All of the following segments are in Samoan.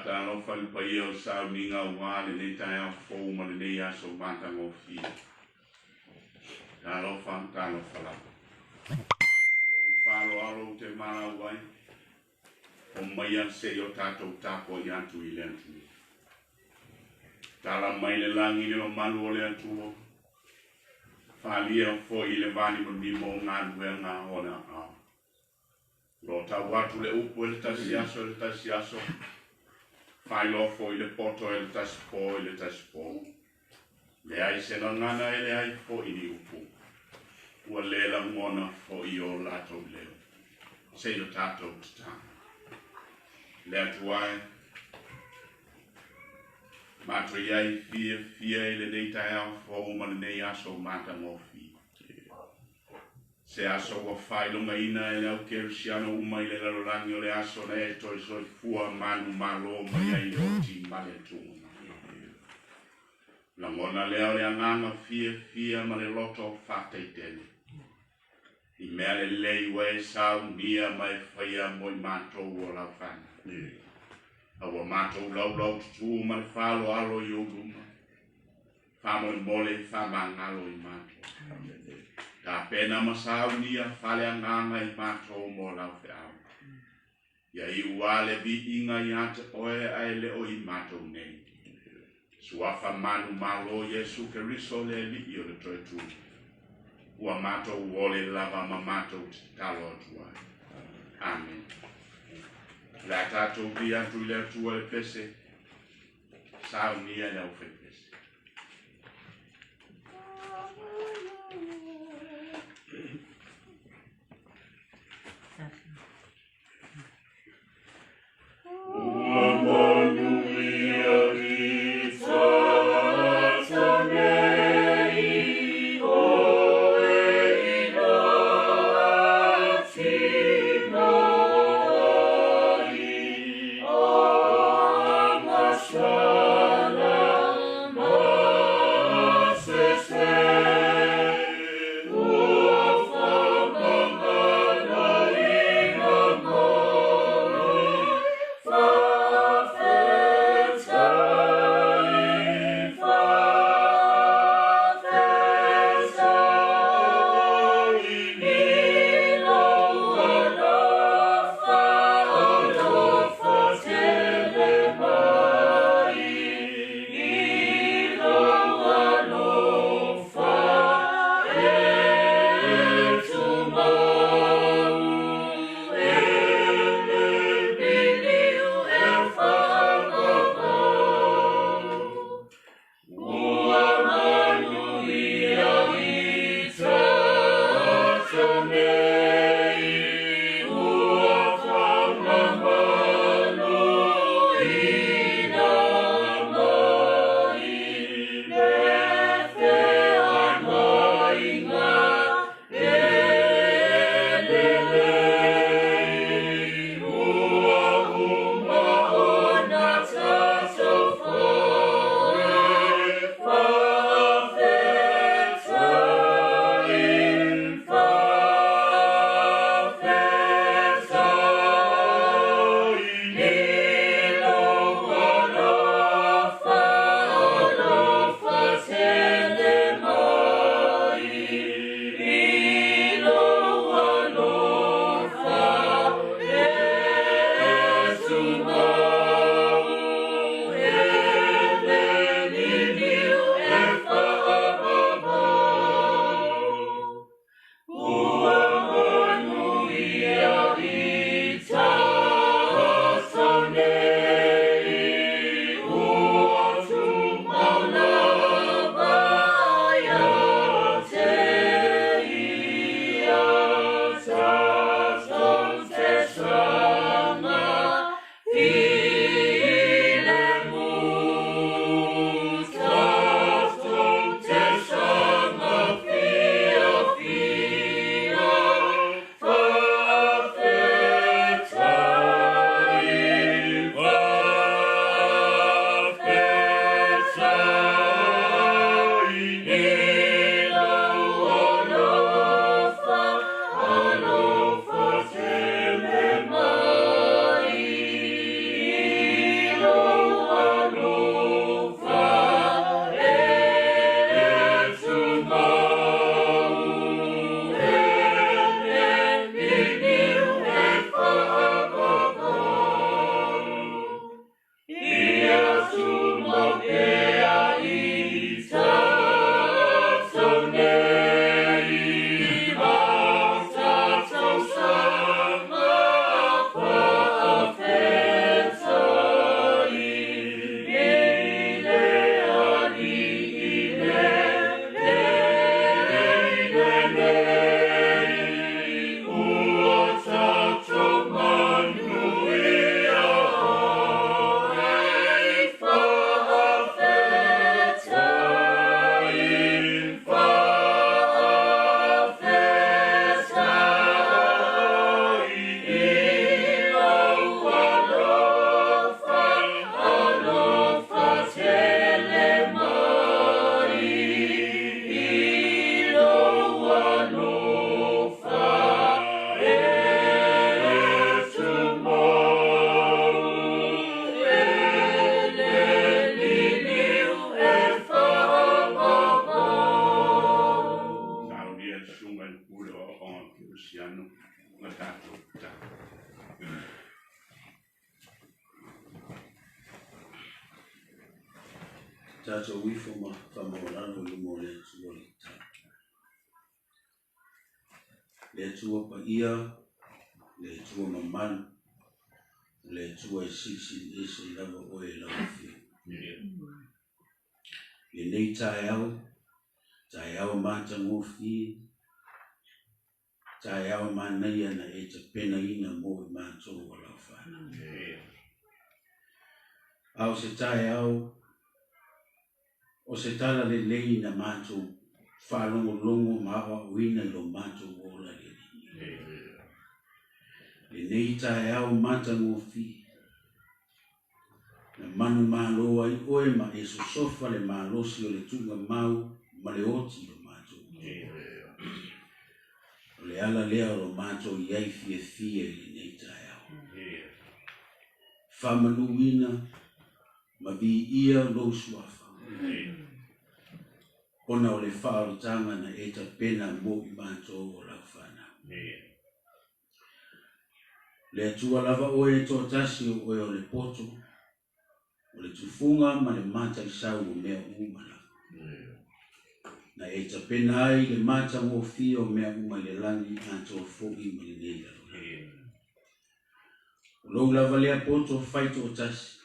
Faatalofa i le paia o le sauniga aua lenei taeao fou ma lenei aso matagofie. Talofa, talofa lava. Ma lou faaaloalo ou te valaau ai, omaia se i o tatou tapuai atu i le Atua. Tala mai le lagi i le mamalu o le Atua, faaalia foi i le vanimonimo o galuega a ona aao. O lo o tau atu le upu e le tasi aso e le tasi aso, faailoa foi le poto e le tasi po i le tasi po. Leai se gagana e leai foi ni upu, ua le lagona foi o latou leo. Se i o tatou tatalo. Le Atua e, matou i ai fiafia i lenei taeao fou ma lenei aso matagofie. Se aso ua faailogaina e le au kerisiano uma i le lalolagi o le aso na e toe soifua manumalo mai ai le oti ma le tuga. Lagona lea o le agaga fiafia ma le loto faataitele. I mea lelei ua e saunia ma e faia mo i matou o lau fanau. A ua matou laulaututū ma le faaaloalo i ou luma. Faamolemole faamagalo i matou. Tapena ma saunia faaleagaga i matou mo lau feau. Ia iu lava le viiga ia te oe ae le o i matou nei. Suafa manumalo Iesu Keriso le Alii o le Toetū. Ua matou ole lava ma matou tatalo atu ai. Amene. O le a tatou vii atu i le Atua le pese, saunia le aufaipese. Ua manuia i tata nei oe i atino ai a masala. Tatou ifo ma faamaualalo i luma o le Atua le tatalo. Le Atua paia, le Atua mamalu, o le Atua e silisili ese lava oe e lau Afioga. Lenei taeao, taeao matagofie, taeao manaia na e tapenaina mo i matou o lau fanau. A o se taeao, o se tala lelei na matou faalogologo ma aoaoina i lo matou ola i le Alii. Lenei taeao matagofie, na manumalo ai oe ma e sosofa le malosi o le tuugamau ma le oti i lo matou ola. O le ala lea o lo matou i ai fiafia i lenei taeao. Faamanuina ma viia lou suafa, ona o le faaolataga na e tapena mo i matou o lau fanau. Le Atua lava oe e toatasi o oe o le poto, o le tufuga ma le mataisau o mea uma lava. Na e tapena ai le matagofie o mea uma i le lagi atoa foi ma lenei lalolagi. O lou lava lea poto fai toatasi,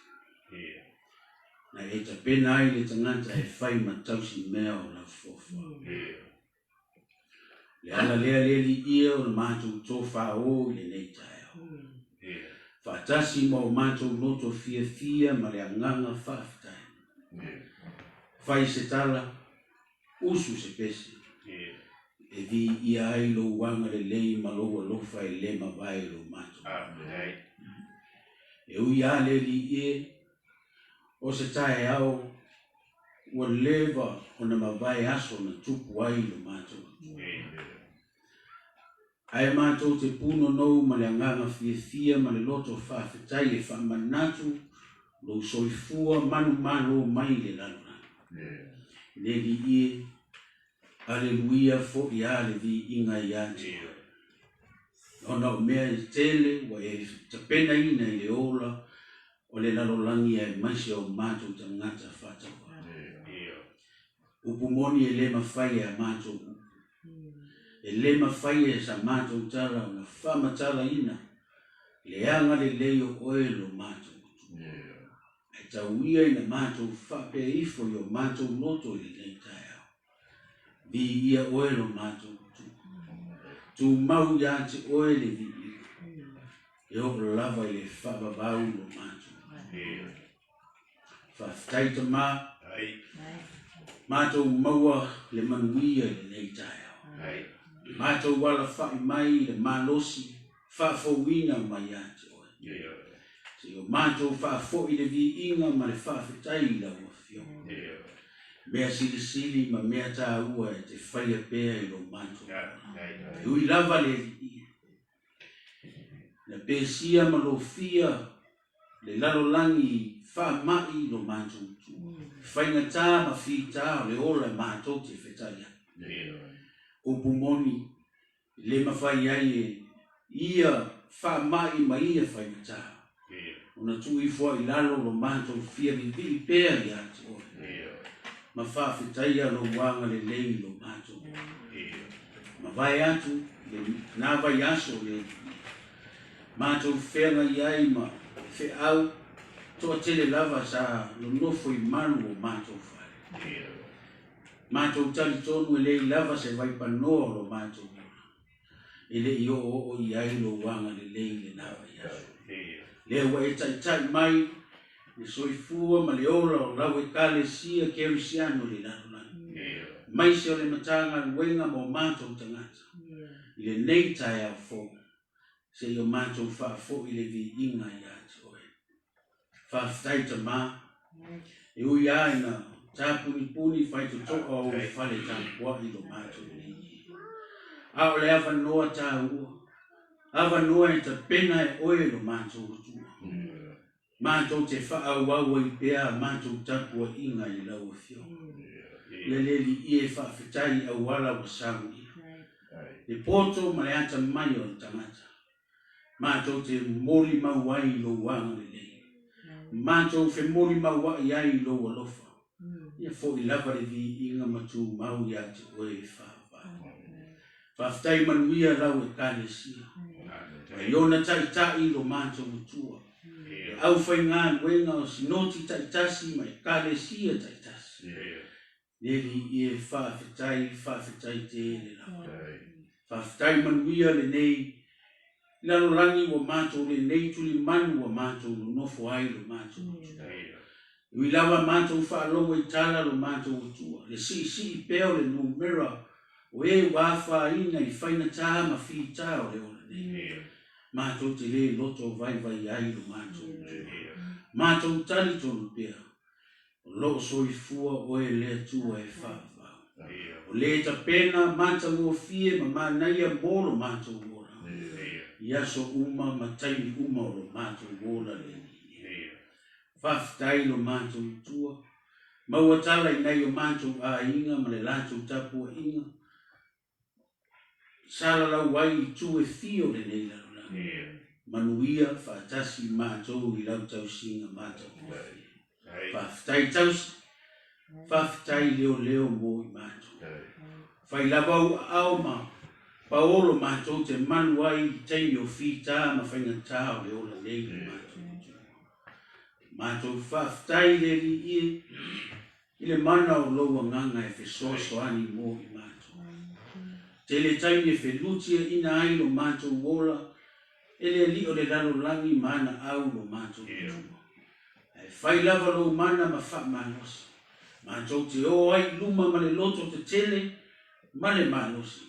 na e tapena ai le tagata e fai ma tausi mea o lau fuafuaga. Le ala lea le Alii o le matou tofa-o i lenei taeao. Faatasi ma o matou loto fiafia ma le agaga faafetai. Fai se tala, usu se pese, e viia ai lou agalelei ma lou alofa e le mavae i lo matou ola. E ui lava le Alii e, o se taeao Ua leva ona mavae aso na tupu ai lo matou Atua. Ae matou te punonou ma le agaga fiafia ma le loto faafetai e faamanatu lou soifua manumalo mai i le lalolagi. Le Alii e, Aleluia foi a le viiga ia te oe. Ona o mea e tele ua e tapenaina i le ola o le lalolagi aemaise o matou tagata faatauvaa. Upu moni e le mafai e a matou upu, e le mafai e sa matou tala ona faamatalaina le agalelei o oe lo matou Atua. Ae tau ia ina matou faapea ifo i o matou loto i lenei taeao. Viia oe lo matou Atua. Tumau ia te oe le viiga, e oo lava i le faavavau lo matou. Faafetai Tama, matou maua le manuia i lenei taeao. Matou alafai mai i le malosi faafouina mai ia te oe. Seia o matou faafoi le viiga ma le faafetai i lau Afioga. Mea silisili ma mea taua e te faia pea i lo matou ola. E ui lava le Alii, na pesia ma lofia le lalolagi i faamai i lo matou Atua. Faigata ma fita o le ola e matou te fetai ai. Upu moni, E le mafai ai e ia faamai ma ia faigata ona tuu ifo ai i lalo lo matou fia vivii pea ia te oe ma faafetaia lou agalelei i lo matou ola. Mavae atu lena vaiaso le matou feagai ai ma feau toatele lava sa nonofo i malu o matou fale. Matou talitonu e leai lava se vaipanoa o lo matou ola e le i oooo i ai lou agalelei i lena vaiaso. Lea ua e taitai mai le soifua ma le ola o lau Ekalesia Kerisiano i le lalolagi, aemaise o le Matagaluega mo matou tagata i lenei taeao fou, seia matou faafoi le viiga ia te oe. Faafetai Tama, e ui lava ina tapunipuni faitotoa ou fale tapuai lo matou nei e. A o le avanoa taua, avanoa e tapena e oe lo matou Atua. Matou te faaauau ai pea a matou tapuaiga i lau Afioga. Ia le Alii e faafetai i auala ua saunia, le poto ma le atamai o le tagata. Matou te molimau ai i lou agalelei. Matou femolimaua'i ai i lou alofa. Ia foʻi lava le viiga ma tumau iā te Oe e faavae. Faafetai manuia lau Ekalesia. Mai ona taitai lo matou Atua. Le aufaigaluega o Sinoti taitasi ma Ekalesia taitasi. Le Alii e faafetai, faafetai tele lava. Faafetai manuia lenei lalolagi ua matou lenei tulimanu ua matou nonofo ai lo matou Atua. E ui lava matou faalogo i tala lo matou Atua, le siisii pea o le numera o e ua afaina i faigata ma fita o le ola nei. Matou te le loto vaivai ai lo matou Atua. Matou talitonu pea, O loo soifua oe le Atua e faavavau. O le tapena matagofie ma manaia mo lo matou ola i aso uma ma taimi uma o lo matou ola le Alii. Faafetai lo matou Atua. Maua tala i nai o matou aiga ma le latou tapuaiga salalau ai i tu e fia o lenei lalolagi. Manuia faatasi matou i lau tausiga matagofie. Faafetai tausi, faafetai leoleo mo i matou. Fai lava ou aao ma paolo matou te malu ai i taimi o fita ma faigata o le ola nei lo matou Atua. Matou faafetai le Alii e I le mana o lou agaga e fesoasoani mo i matou. Tele taimi e felutiaina ai lo matou ola e le Alii o le lalolagi ma ana au lo matou Atua. Ae fai lava lou mana ma faamalosi. Matou te o ai i luma ma le loto tetele ma le malosi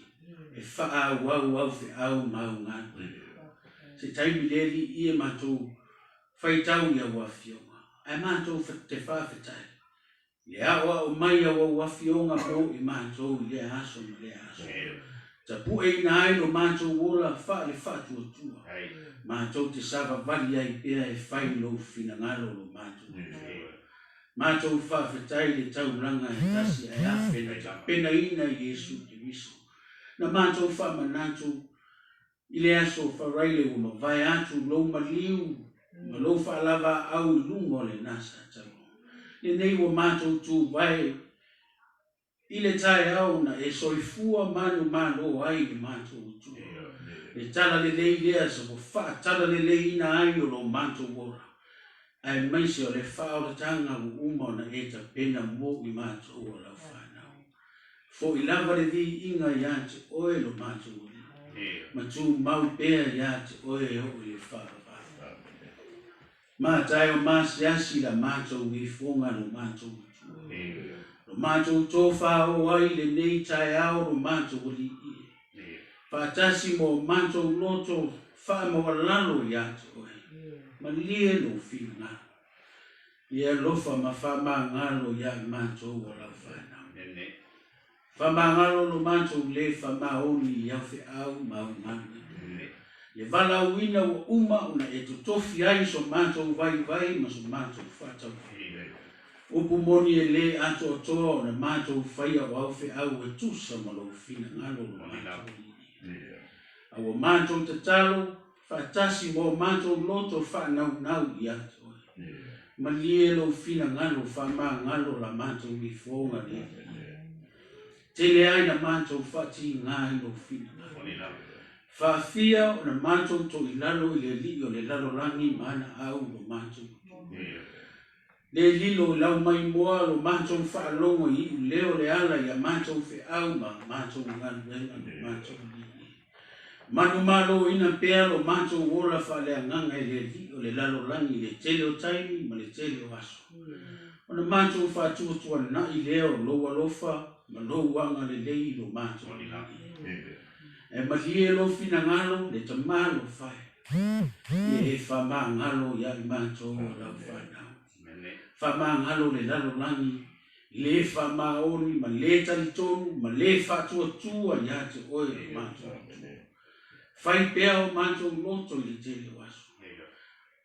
e faaauau au feau ma au galuega. Se taimi le Alii e matou Faitau i au afioga, ae matou te faafetai i le aoao mai au au afioga mo i matou i lea aso ma lea aso. Tapueina ai lo matou ola faale faatuatua, matou te savavali ai pea e fai lou finagalo lo matou Atua. Matou faafetai i le taulaga e tasi ae afe na tapenaina i Iesu Keriso, na matou faamanatu I le aso Faraile ua mavae atu lou maliu ma lou faalavaau i luga o lena sataulo. Lenei ua matou tuvae i le taeao na e soifua manumalo ai le matou Atua. Le tala lelei lea sa ua faatalaleleiina ai o lo matou ola, aemaise o le faaolataga ua uma ona e tapena mo i matou o lau fanau. Foʻi lava le viiga iā te Oe lo matou Alii, ma tumau pea iā te Oe e oo i le faavavau. Mataio maasiasi la matou ifoga lo matou Atua, lo matou tofa oo ai i lenei taeao lo matou Alii e, faatasi ma o matou loto faamaualalo iā te Oe, malie lou finagalo. Ia alofa ma faamagalo ia i matou o lau fanau. Faamagalo lo matou le faamaoni i au feau ma au galuega. Le valaauina ua uma ona e totofi ai so matou vaivai ma so matou faatauvaa. Upu moni e le atoatoa ona matou faia o au feau e tusa ma lou finagalo lo matou Alii. A ua matou tatalo Faatasi ma o matou loto faanaunau ia te oe. Malie lou finagalo faamagalo la matou ifoga le Alii. Tele ai la matou faatiga i lou finagalo. Faafia ona matou toilalo i le Alii o le lalolagi ma ana au lo matou Atua. Le lilo i lau maimoa lo matou faalogo i iu leo le ala ia matou feau ma matou galuega lo matou Alii. Manumaloina pea lo matou ola faaleagaga i le Alii o le lalolagi i le tele o taimi ma le tele o aso. Ona matou faatuatuanai lea o lou alofa ma lou agalelei i lo matou Alii. Ae malie lou finagalo le Tama alofa e. Ia e faamagalo ia i matou o lau fanau. Faamagalo le lalolagi le faamaoni ma le talitonu ma le faatuatua ia te oe lo matou Atua. Fai pea o matou loto i le tele o aso.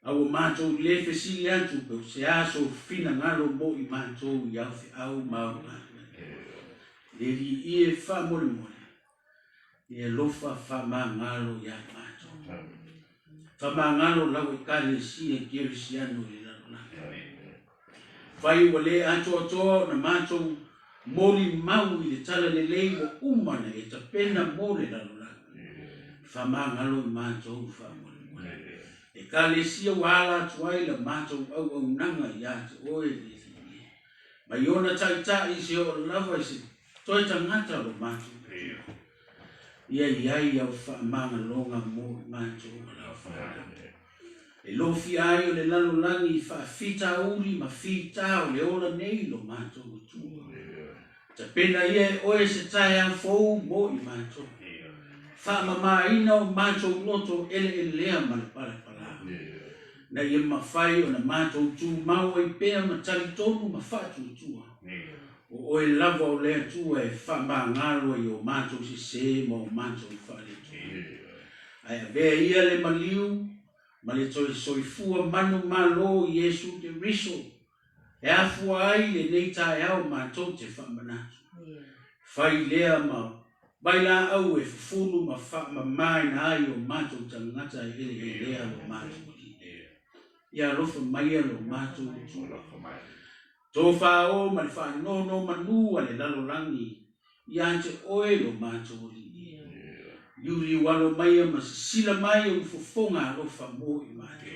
A ua matou le fesili atu pe o se a sou finagalo mo i matou i au feau ma au galuega. Le Alii e faamolemole. E alofa faamagalo ia i matou. Faamagalo lau Ekalesia Kerisiano i le lalolagi. Afai ua lē atoatoa ona matou molimau i le talalelei ua uma ona e tapena mo le lalolagi, faamagalo i matou faamolemole. Ekalesia ua ala atu ai la matou auaunaga iā te oe le Alii e. Mai ona taitai se oo lava i se toe tagata o lo matou Atua. Ia i ai au faamagaloga mo i matou ma lau fanau. E lofia ai o le lalolagi i faafitauli ma fita o le ola nei lo matou Atua. Tapena ia e oe se taeao fou mo i matou. Faamamaina o matou loto eleelea ma le palapala. Na ia mafai ona matou tumau ai pea ma talitonu ma faatuatua. O oe lava o le Atua e faamagalo i o matou sese ma o matou faaletonu. Ae avea ia le maliu ma le toe soifua manumalo i Iesu Keriso e afua ai lenei taeao matou te faamanatu. Fai lea ma vailaau e fufulu ma faamamaina ai o matou tagata e eleelea lo matou Alii. Ia alofa maia lo matou Atua. Tofā o ma le faanonomanu a le lalolagi iā te oe lo matou Alii. Liuliu alo maia ma sisila mai ou fofoga alofa mo i matou.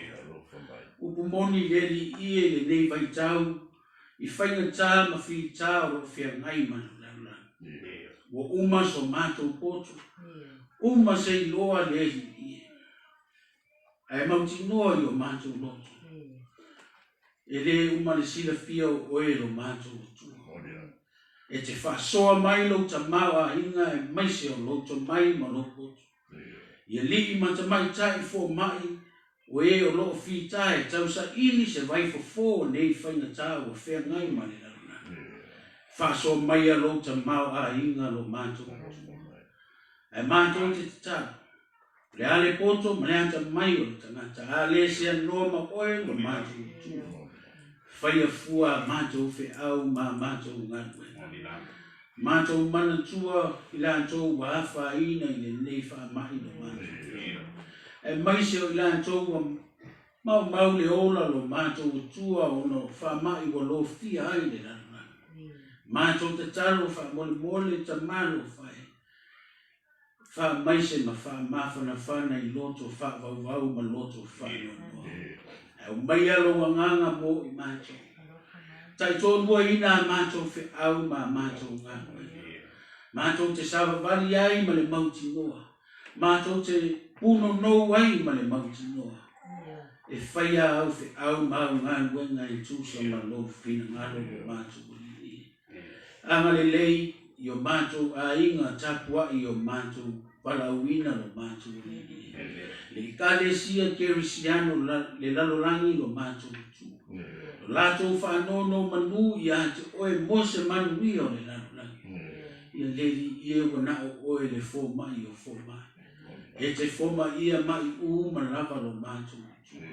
Upu moni le Alii e lenei vaitau i faigata ma fita o lo o feagai ma le lalolagi. Ua uma so matou poto, uma se iloa le Alii e. Ae mautinoa i o matou loto, e lē uma le silafia o oe lo matou Atua. E te faasoa mai lou tamaoaiga aemaise o lou tomai ma lou poto. I alii ma tamaitai fomai o e o lo o fita e tausaili se vaifofo o nei faigata ua feagai ma le lalolagi. Faasoa maia lou tamaoaiga lo matou Atua. Ae matou te tatalo, O le a le poto ma le atamai o le tagata, a le seanoa ma oe lo matou Atua. Faia fua a matou feau ma a matou galuega. Matou manatua i latou ua afaina i lenei faamai lo matou Atua. Aemaise o i latou ua maumau le ola lo matou Atua ona o faamai ua lofia ai le lalolagi. Matou tatalo faamolemole tamalofa e. Faamaise ma faamafanafana i loto faavauvau ma loto faanoanoa. Ae aumaia lou agaga mo i matou. Taitoaluaina a matou feau ma a matou galuega. Matou te savavali ai ma le mautinoa. Matou te punonou ai ma le mautinoa. E faia au feau ma au galuega e tusa ma lou finagalo lo matou Alii. Agalelei i o matou aiga tapuai i o matou valaauina lo matou Alii. Le Ekalesia Kerisiano le lalolagi lo matou Atua. Lo latou faanonomanu ia te oe mo se manuia o le lalolagi. Ia leli ie ua na o oe le fomai o fomai. E te fomaia mai uma lava lo matou Atua.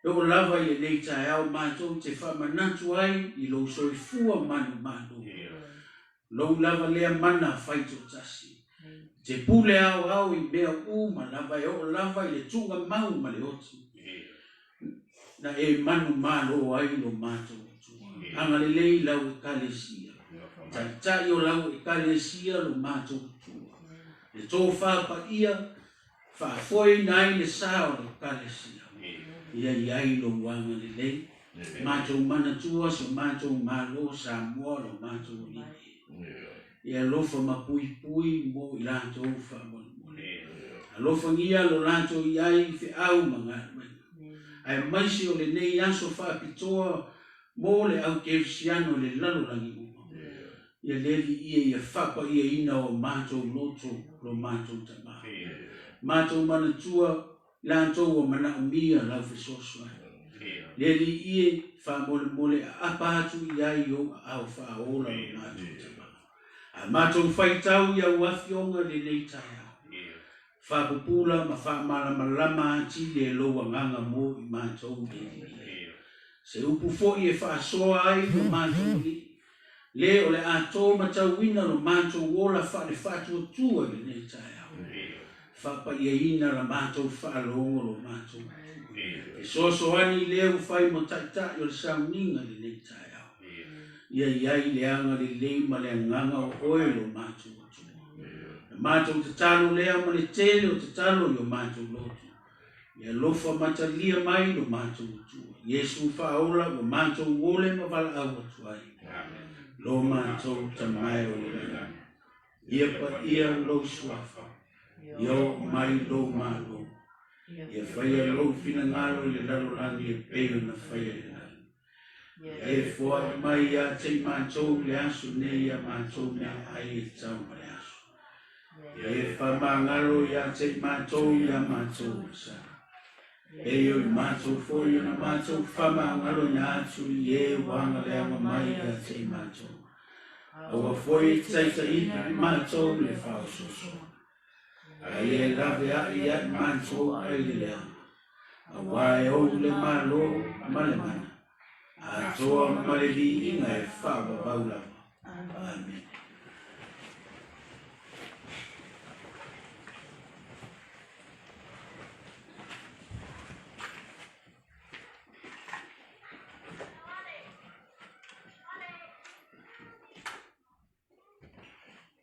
E oo lava i lenei taeao matou te faamanatu ai i lou soifua manumanu. Lou lava lea mana faitoatasi. Te pule aoao i mea uma lava e oo lava i le tuugamau ma le oti. Na e manumalo ai lo matou Atua. Agalelei lau Ekalesia. Taitai o lau Ekalesia lo matou Atua. Le tofa paia Faafoeina ai le sa o le Ekalesia. Ia i ai lou agalelei, matou manatua so matou Malo Samoa lo matou Alii. Ia alofa ma puipui mo i latou faamolemole. Alofagia lo latou i ai i feau ma galuega. Aemaise o lenei aso faapitoa mo le au kerisiano i le lalolagi uma. Ia le Alii e, ia faapaiaina o matou loto lo matou Tama. Matou manatua latou ua manaomia lau fesoasoani. Le Alii e, faamolemole aapa atu i ai i ou aao faaola lo matou Tama. A matou faitau i au afioga i lenei taeao, faapupula ma faamalamalama atili e lou agaga mo i matou le Alii e. Se upu foi e faasoa ai lo matou Alii, Le o le a tō matauina lo matou ola faale-faatuatua i lenei taeao. Faapaiaina la matou faalogo lo matou Atua. Fesoasoani i le ua fai mo taitai o le sauniga i lenei taeao. Ia i ai le agalelei ma le agaga o oe lo matou Atua. Na matou tatalo lea ma le tele o tatalo i o matou loto. Ia alofa matalia mai lo matou Atua. Iesu faaola ua matou ole ma valaau atu ai. Lo matou Tama e o i le lagi. Ia paia lou suafa, ia oo mai lou Malo, ia faia lou finagalo i le lalolagi e pei ona faia i le lagi. Ia e foai mai ia te i matou i le aso nei a matou meaai e tatau ma le aso. Ia e faamagalo ia te i matou i a matou sa. Pei o i matou foi ona matou faamagaloina atu i e ua agaleaga mai ia te i matou. Aua foi e taitaiina i matou i le faaosoosoga, a ia e laveai ia i matou ai le leaga, auā e ou le Malo ma le mana, atoa ma le viiga e faavavau lava. Amene.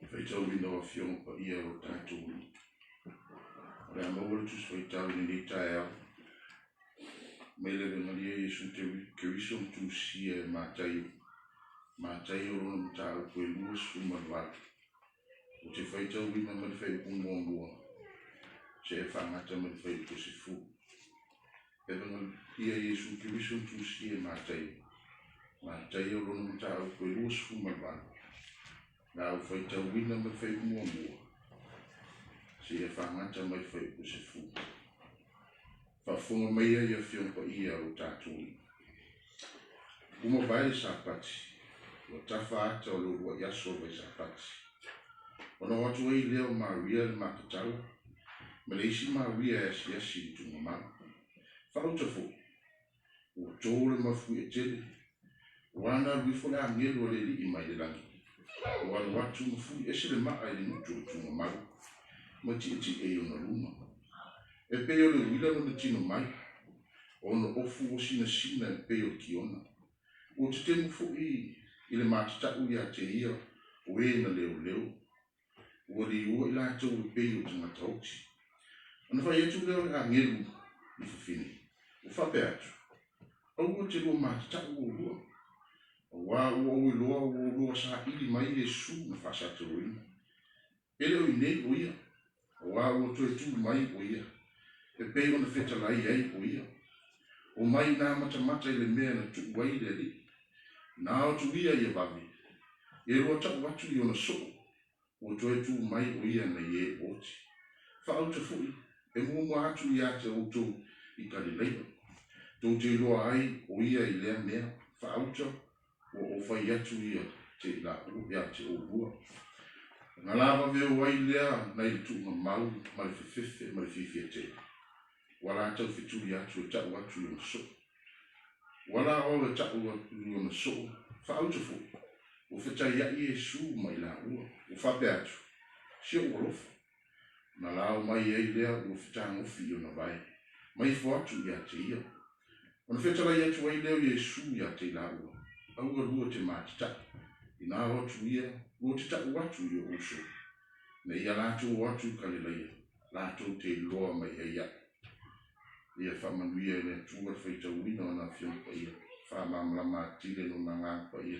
Faitauina o Afioga Paia o lo tatou Alii. O le a maua le Tusi Faitau i lenei taeao. Mai le Evegalia Iesu Keriso ma tusia e Mataio. Mataio lona mataupu e 28. Ou te faitauina mai le fuaiupu muamua seia faagata mai le fuaiupu 10. Evegalia Iesu Keriso ma tusia e Mataio. Mataio lona mataupu e 28. Le a ou faitauina mai le fuaiupu muamua seia faagata mai le fuaiupu 10. Faafofoga maia i Afioga Paia a lo tatou Alii. Ua mavae le Sapati, ua tafa ata o le uluai aso o le Vaisapati. Ona o atu ai lea o Maria le Makatala ma le isi Maria e asiasi i le tuugamau. Faauta foi, ua to le mafuie tele, ua ana alu ifo le agelu a le Alii mai le lagi, ua alu atu ma fuli ese le maa i le gutu o le tuugamau, ma tietie i ona luma. E pei o le uila lona tino mai, ona ofu ua sinasina e pei o le kiona. Ua tetemu foi i le matatau ia te ia o e na leoleo. Ua liua i latou e pei o tagata oti. Ona fai atu lea o le agelu i fafine, ua faapea atu, Aua te lua matatau oulua, auā ua ou iloa ua oulua saili mai Iesu na faasatoloina. E le o i nei o ia, auā ua toe tū mai o ia, e pei ona fetalai ai o ia. Omai nā matamata i le mea na tuu ai le Alii. Na ao atu ia ia vave, e lua taʻu atu i ona soo, ua toe tū mai o ia nai e ua oti. Faauta foi, e muamua atu ia te outou i Kalilaia. Tou te iloa ai o ia i lea mea, faauta, ua ou fai atu ia te i laua, ia te oulua. Ona lavave o ai lea nai le tuugamau ma le fefefe ma le fiafia tele. Ua latou fetuli atu e taʻu atu i ona soo. Ua la o au e taʻu atu i ona soo, faauta foi, ua fetaiaʻi Iesu ma i laua, ua faapea atu, Si oʻu alofa. Ona lao mai ai lea ua fetagofi i ona vae, ma ifo atu ia te ia. Ona fetalai atu ai lea o Iesu ia te i laua, Aua lua te matataʻu, inā o atu ia, lua te taʻu atu i oʻu uso. Na ia latou o atu i Kalilaia, latou te iloa mai ai iaʻu. Ia faamanuia e le Atua le faitauina o ana Afioga Paia, faamalamalama atili e Lona Agaga Paia,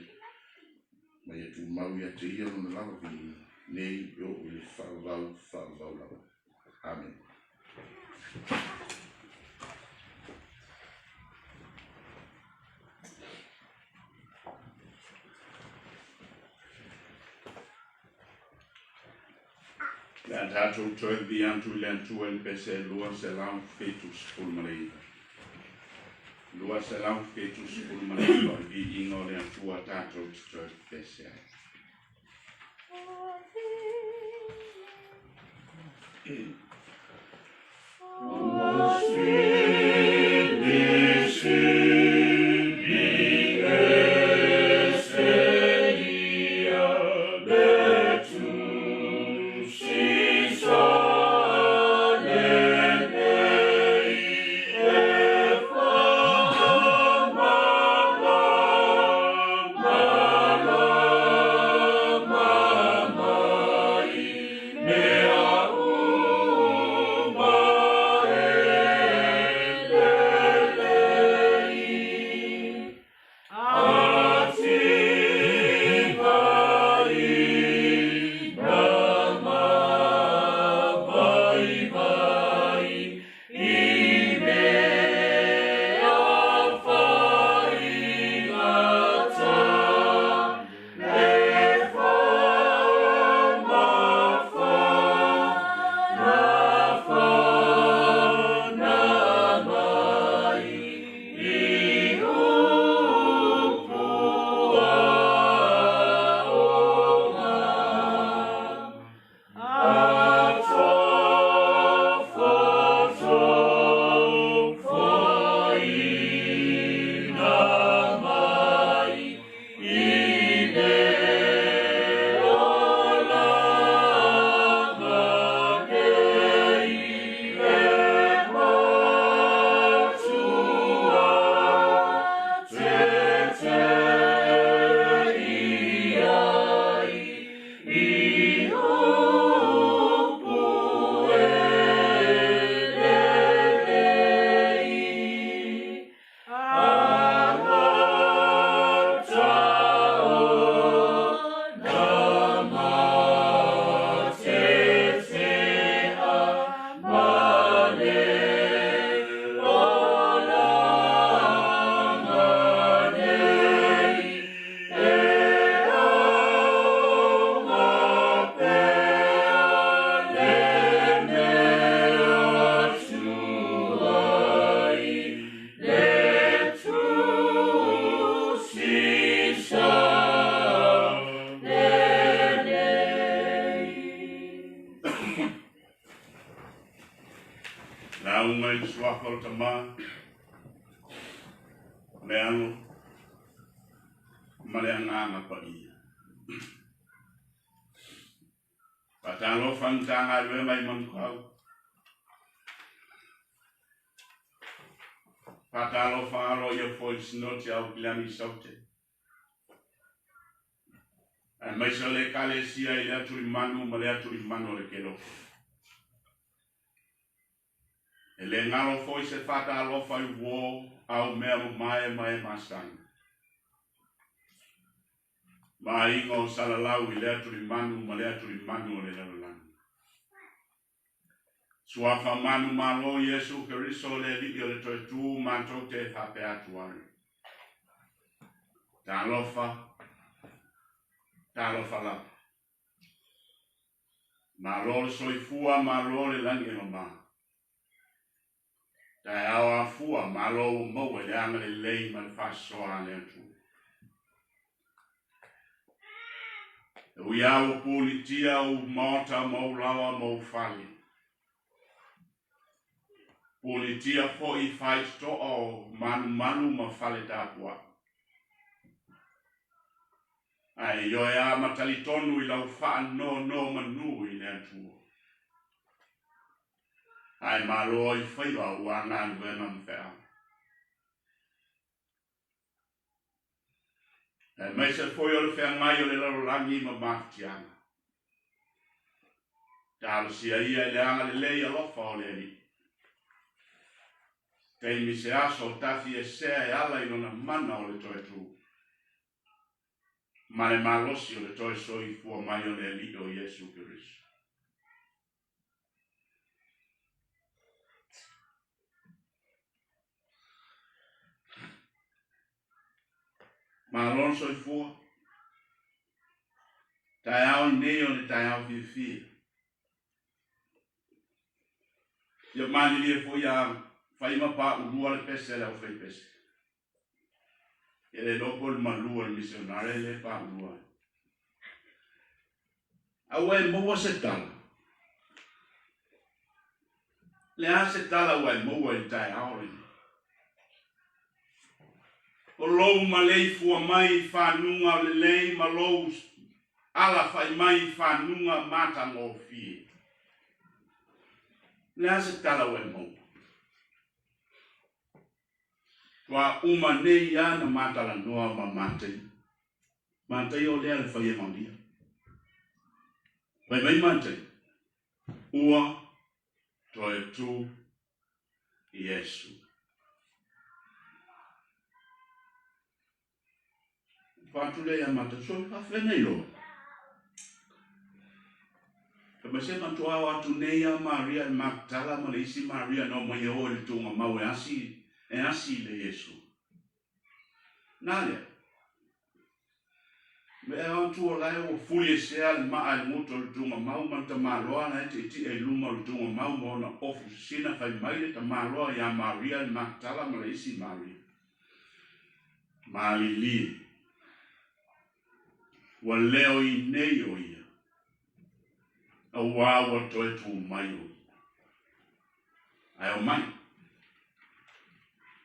ma ia tumau ia te Ia Lona lava viiga, nei e oo i le faavavau faavavau lava. Amene. Le a tatou toe vi atu i le Atua i le pese 279. 279 o le viiga o le Atua tatou te toe pese ai. Ua silisili ese ia le tusi sauni. o le Tama, le Alo, ma le Agaga Paia. Faatalofa i Matagaluega i Manukau. Faatalofa aloaia foi i le Sinoti a Aukilani i Saute. Aemaise o le Ekalesia i le Atulimanu ma le Atulimanu o le Keloko. E le galo foi se faatalofa i uō, au mea mamae ma e masani. Ma aiga o Salalau i lea tulimanu ma lea tulimanu o le lalolagi. Suafa manu malo Iesu Keriso le Alii o le toe tu matou te faapea atu ai. Talofa, talofa lava. Malo le soifua, malo le lagi e mama. Taeao afua, malo ua maua i le agalelei ma le faasoa a le Atua. E ui lava ua pulitia ou maota ma ou laoa ma ou fale, pulitia foi faitotoa o malumalu ma fale tapuai. Ae ioe a ma talitonu i lau faanonomanu i le Atua. Ae malo ai faiva ua galuega ma feau. Aemaise foi o le feagai o le lalolagi ma mafatiaga. Talosia ia i le agalelei alofa o le Alii. Taimi se aso o tafi esea e ala i lona mana o le toe tu. Ma le malosi o le toe soifua mai o le Alii o Iesu Keriso. Malo le soifua. Taeao lenei o le taeao fiafia. Ia malilie foi a fai ma paulua le pese a le aufaipese. Ia le iloa po o le malu a le misionare lea e paulua ai. Aua e maua se tala. Le a se tala ua e maua i le taeao lenei? O lou maleifua mai i fanuga o lelei ma lou alafa'i mai i fanuga matagofie. Le a se tala ua e maua? Ua uma nei lava na ma talanoa ma Mataio. Mataio lea le fai Evagia. Fai mai Mataio, ua toe tu Iesu. Fa'atu lea ia Mataio, so faafefea na iloa? Fai mai se matua ao atu nei a Maria i le Maktala ma le isi Maria na omai e o i le tuugamau e asi, e asi i le Iesu. Na lea. Me ao atu o lae ua fuli esea le maa e le guto o le tuugamau ma le tamaloa la e tiitia i luma o le tuugamau ma ona ofu sisina fai mai le tamaloa ia Maria i le Maktala ma le isi Maria. Malilie. Ua leo i nei o ia, auā ua toe tū mai o ia. Ae o mai.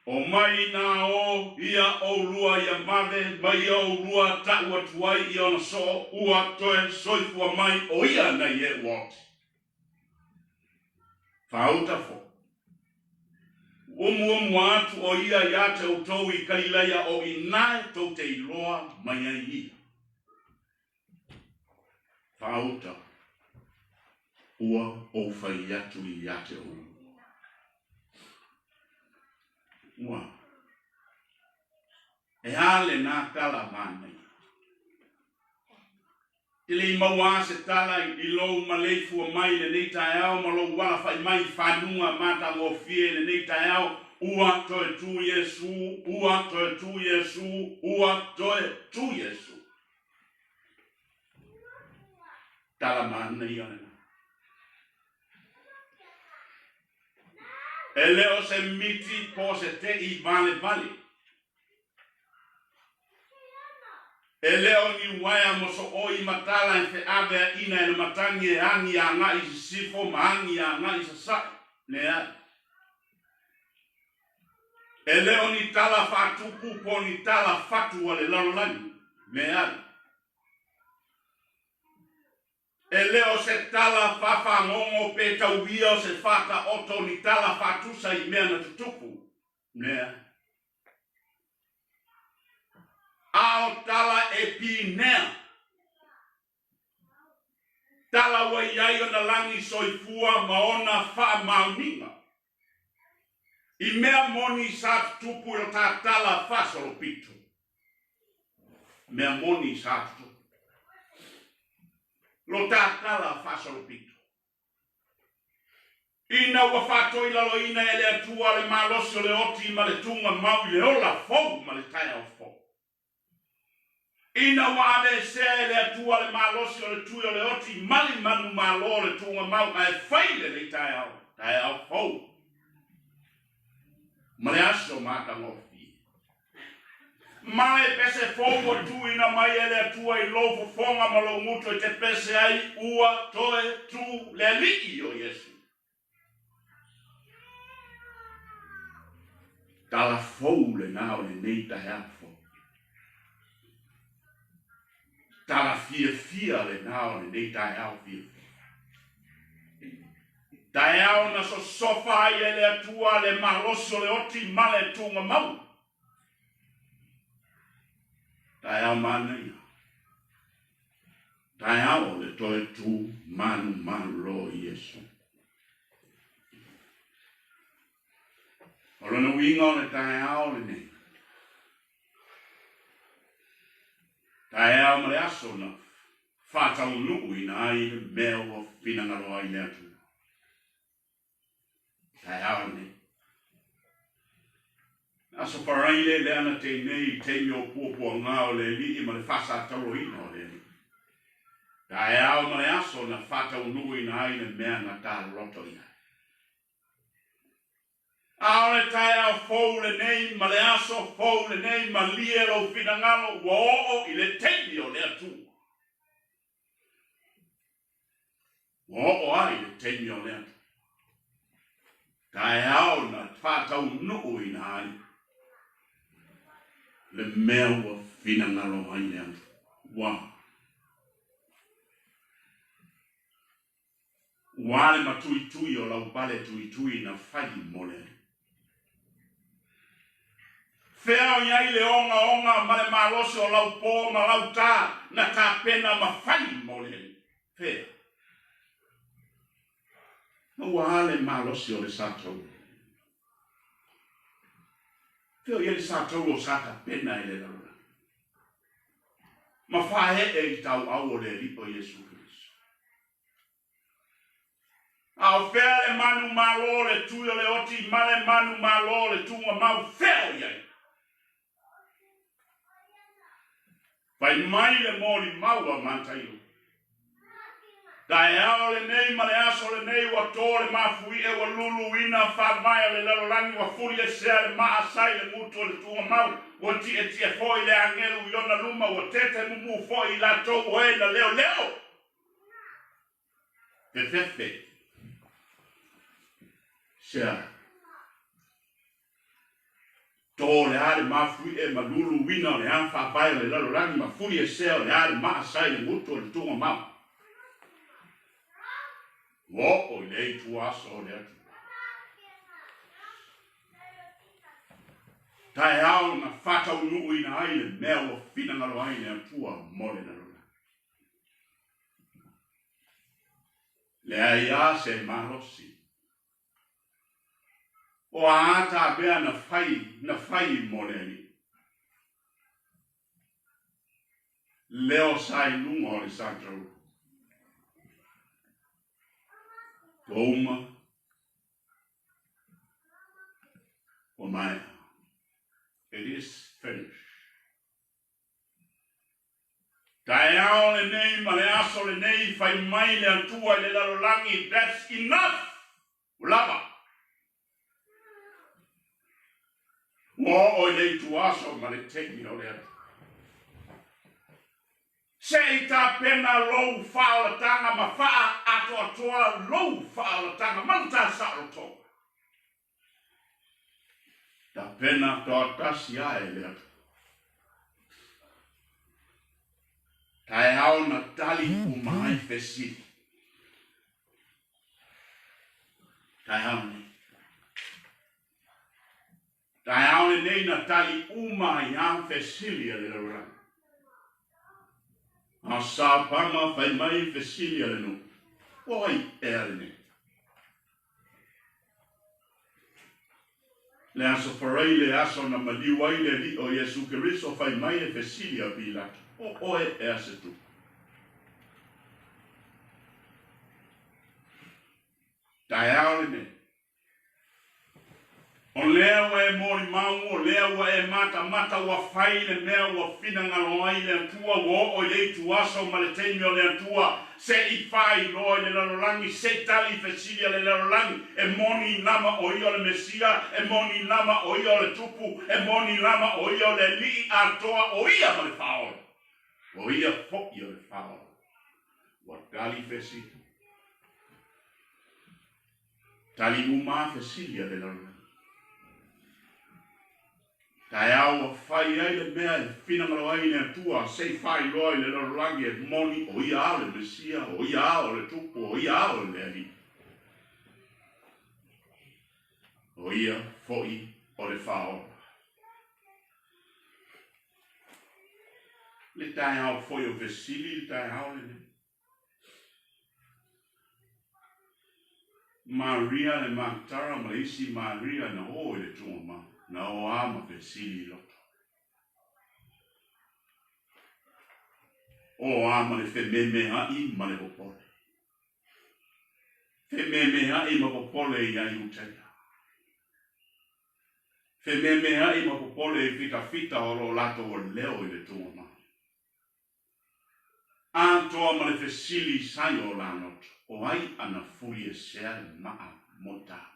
O mai nā o ia ʻolua ia mave, mai ia ʻolua taʻu atu ai i ona soo, ua toe soifua mai o ia nei e ua oti. Faauta fo. Umuumu atu o ia iā te outou i Kalilaia o inae tou te iloa mai ai ia. Faauta, ua ou fai atu iā te outou. Ua. E a lenā tala manaia? E le i maua a se tala i lou maleifua mai i lenei taeao ma lou alafa'i mai i fanuga matagofie i lenei taeao, ua toe tu Iesu, ua toe tu Iesu, ua toe tu Iesu. Tala manaia lena. E le o se miti po o se te'i valevale. E le o ni uaea mosooi ma tala e feaveaʻina e le matagi e agi agaʻi i sisifo ma agi agaʻi i sasaʻe. Leai. E le o ni tala faatupu po o ni tala fatu a le lalolagi, leai. E le o se tala faafagogo pe tauia o se faataoto ni tala faatusa i mea na tutupu, leai. A o tala e pinea. Tala ua i ai ona lagi soifua ma ona faamaoniga. I mea moni sa tutupu i lo ta tala faasolopito. Mea moni sa tutupu. Lo ta tala faasolopito. Ina ua faatoilaloina e le Atua le malosi o le oti ma le tuga mau i le ola fou ma le taeao fou. Ina ua aveesea e le Atua le malosi o le tui o le oti mali manumalo o le tuugamau ae fai lenei taeao, taeao fou ma le aso matagofie. Ma le pese fou ua tuuina mai e le Atua i lou fofoga ma lou gutu e te pese ai ua toe tu le Alii o Iesu. Tala fou lena o lenei taeao fou. Tala fiafia lena o lenei taeao fiafia. Taeao na sosofa ai e le Atua le malosi o le oti ma le tuugamau. Taeao manaia. Taeao o le toe tu manumalo o Iesu. O lona uiga o le taeao lenei, taeao ma le aso na faataunuuina ai le mea ua finagalo ai le Atua. Taeao lenei. Aso Faraile lea na tei nei i taimi o puapuaga o le Alii ma le faasatauloina o le Alii. Taeao ma le aso na faataunuuina ai le mea na taloto i ai. A o le taeao fou lenei ma le aso fou lenei, malie lou finagalo ua oo i le taimi o le Atua. Ua oo ai le taimi o le Atua. Taeao na faataunuuina ai le mea ua finagalo ai le Atua. Ua Ua le matuitui o lau pale tuitui na fai mo le Alii. Fea o i ai le ogaoga ma le malosi o lau pō ma lau tā na tapena ma fai mo le Alii? Fea? Ma ua a le malosi o le sa taua? Fea o i ai le sa taua o sa tapena e le lalolagi? Ma faaee i tauau o le Alii o Iesu Keriso. A o fea le manu malo o le tui o le oti ma le manu malo o le tuugamau, fea o i ai? Fai mai le molimau a Mataio. Taeao lenei ma le aso lenei ua tō le mafuie ua luluina faavae o le lalolagi ua fuliesea le maa sa i le gutu o le tuugamau ua tietie foi le agelu i ona luma ua tete mumu foi i latou o e na leoleo fefefe sea Tō le a le mafuie ma luluina o le a faavae o le lalolagi ma fuliesea o le a le maa sa i le gutu o le tuugamau. Ua oo i le ituaso o le Atua. Taeao na faataunuuina ai le mea ua finagalo ai le Atua mo le lalolagi. Leai a se malosi. O a ta mea na fai, na fai mo le Alii. Leo sa i luga o le sataua. Ua uma, ua maea. It is finished. Taeao lenei ma le aso lenei fai mai le Atua i le lalolagi, that's enough! Ua lava! Ua oo i le ituaso ma le taimi o le Atua. Se i tapena lou faaolataga ma faaatoatoa lou faaolataga ma le ta saolotoga. Tapena toatasi ae le Atua. Taeao na tali uma ai fesili. Taeao nei. Taeao lenei na tali uma ai a fesili a le lalolagi. A sapaga fai mai fesili a le nuu, O ai ea lenei? Le aso Faraile, aso na maliu ai le Alii o Iesu Keriso, fai mai le fesili a Pilato, O oe ea se tupu? Taeao lenei. O lea ua e molimau, o lea ua e matamata, ua fai le mea ua finagalo ai le Atua, ua oo i le ituaso ma le taimi o le Atua, se i faailoa i le lalolagi, se i tali i fesili a le lalolagi, e moni lava o ia o le Mesia, e moni lava o ia o le Tupu, e moni lava o ia o le Alii atoa, o ia ma le Faaola, o ia foi o le Faaola. Ua tali fesili. Tali uma fesili a le lalolagi. Taeao ua fai ai le mea e finagalo ai le Atua se i faailoa i le lalolagi e moni o ia a o le Mesia, o ia a o le Tupu, o ia a o le Alii. O ia foi o le Faaola. Le taeao foi o fesili le taeao lenei. Maria le Maktara ma le isi Maria na o i le tugamau, na o a ma fesili i loto. O a ma le fememea'i ma le popole. Fememea'i ma popole ia Iutaia. Fememea'i ma popole i fitafita o lo latou leo i le tugamau. Atoa ma le fesili sai o la loto, o ai ana fuli e sea le maa mo tau?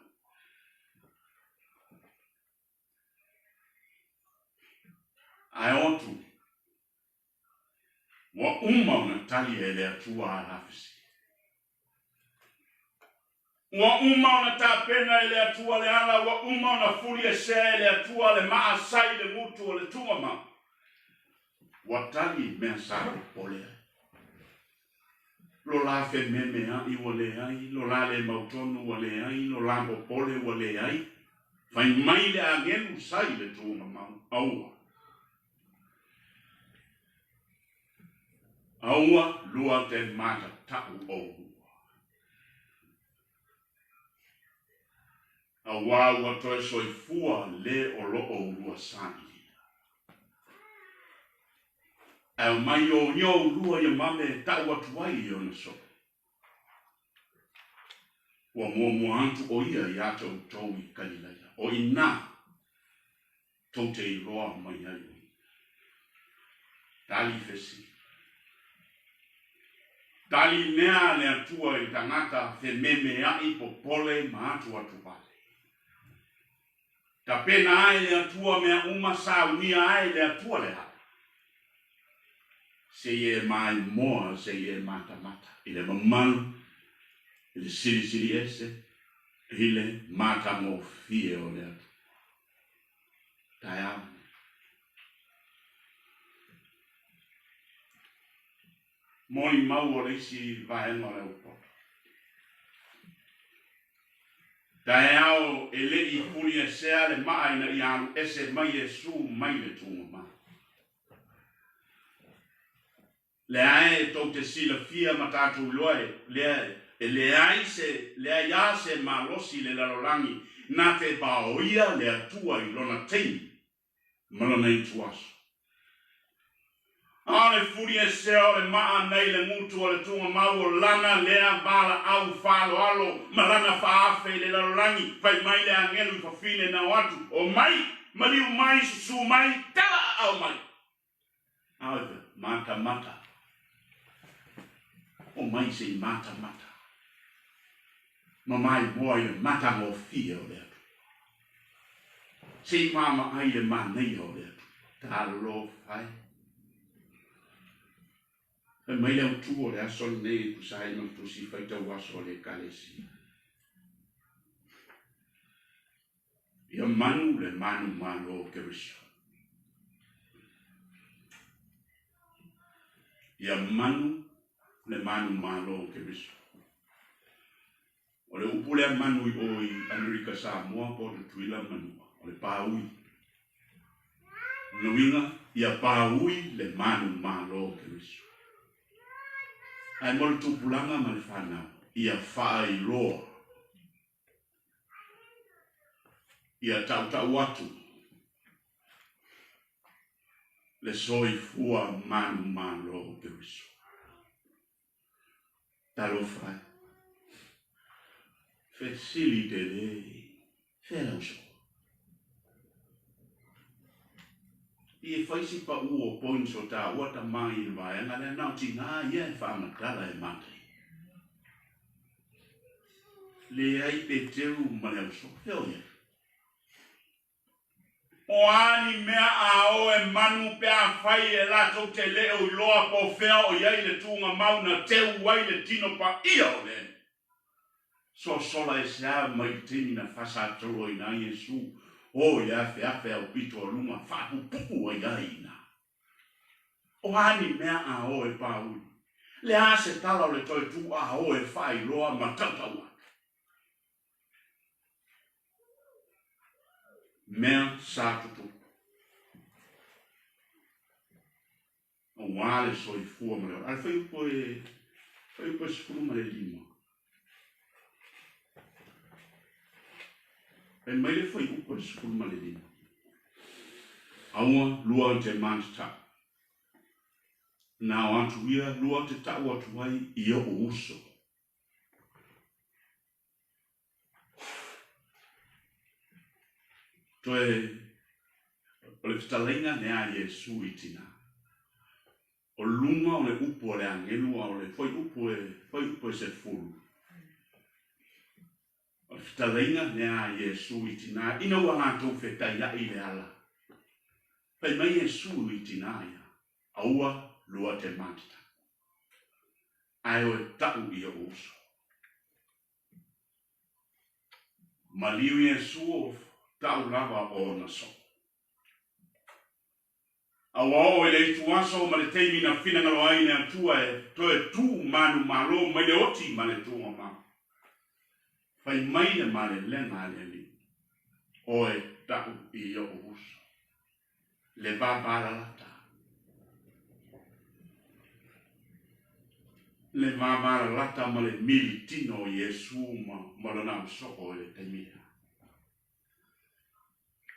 Ae otu, ua uma ona tali e le Atua a la fesili. Ua uma ona tapena e le Atua le ala, ua uma ona fuli e sea e le Atua le maa sai le gutu o le tugamau. Ua tali mea sa popole ai. Lo la fememea'i ua leai, lo la le mautonu ua leai, lo la popole ua leai. Fai mai le agelu sai le tugamau, aua. Aua lua te matata'u oulua. Auā ua toe soifua le o lo oulua sailia. Ae omai o ia oulua ia mame e ta'u atu ai i ona soo. Ua muamua atu o ia iā te outou i Kalilaia, o inā tou te iloa mai ai o ia. Tali fesili. Tali mea a le Atua i le tagata fememea'i popole ma atuatu vale. Tapena ae le Atua mea uma saunia ae le Atua le ala. Sei e maimoa sei e matamata i le mamalu i le silisili ese i le matagofie o le Atua. Taeao lenei. Molimau o le isi vaega o le aupoto. Taeao e le i fuliesea le maa ina ia alu ese mai Iesu mai le tugamau. Lea e tou te silafia ma tatou iloa e lea e leai se leai a se malosi i le lalolagi na te vaoia le Atua i lona taimi ma lona ituaso. A o le fuliesea o le maa nei le gutu o le tugamau o lana lea valaau faaaloalo ma lana faaafe i le lalolagi, fai mai le agelu i fafine na o atu, Omai, maliu mai, susu mai, tala aao mai. Ave, matamata. Omai se i matamata. Ma maimoa i le matagofie o le Atua. Se i vaavaai i le manaia o le Atua. Talofa e. Fai mai le autū o le aso lenei e tusa ai ma le tusi faitau aso a le Ekalesia. Ia manu le manumalo o Keriso. Ia manu le manumalo o Keriso. O le upu lea manu i o i Amerika Samoa po o Tutuila manua, o le pāui. Lona uiga, ia pāui le manumalo o Keriso. Ae mo le tupulaga ma le fanau, ia faailoa. Ia tautau atu le soifua manumalo o Keriso. Talofa e. Fesili tele, fea lau soo? I e fai si pau o points o tāua tama i le vaega lea, na o tinā ia e faamatala e matai. Leai Peteru ma le ausoo, fea o i ai? O a ni mea a oe manu pe afai e latou te le o iloa po fea o i ai le tuugamau na teu ai le tino paia o le Alii. Sosola ese a mai le taimi na fasatoloina ai Iesu o i le afeafe aupito a luga faapupuu ai ai ina. O a ni mea a oe Pauli? Le a se tala o le toe tu a oe faailoa ma tautau atu? Mea sa tutupu. Aua le soifua ma le ola. A le fuaiupu e, fuaiupu e 15. Fai mai le fuaiupu e 15. Aua lua te mantata. Na o atu ia lua te tau atu ai i o'u uso. Toe o le fetalaiga lea a Iesu i tinā. O luga o le upu a le agelu a o le fuaiupu e fuaiupu e sefulu. O le fetalaiga lea a Iesu i tinā ina ua latou fetaiaʻi i le ala. Fai mai Iesu i tinā ia, Aua lua te matata. Ae oe taʻu i oʻu uso. Maliu Iesu o taʻu lava ona soo. A ua oo i le itu aso ma le taimi na finagalo ai le Atua e toe tu manumalo mai le oti ma le tuugamau. Fai mai le malelega a le Alii, Oe taʻu i oʻu uso. Le vavalalata. Le vavalalata ma le militino o Iesu ma, ma lona ausoo i le taimi lea.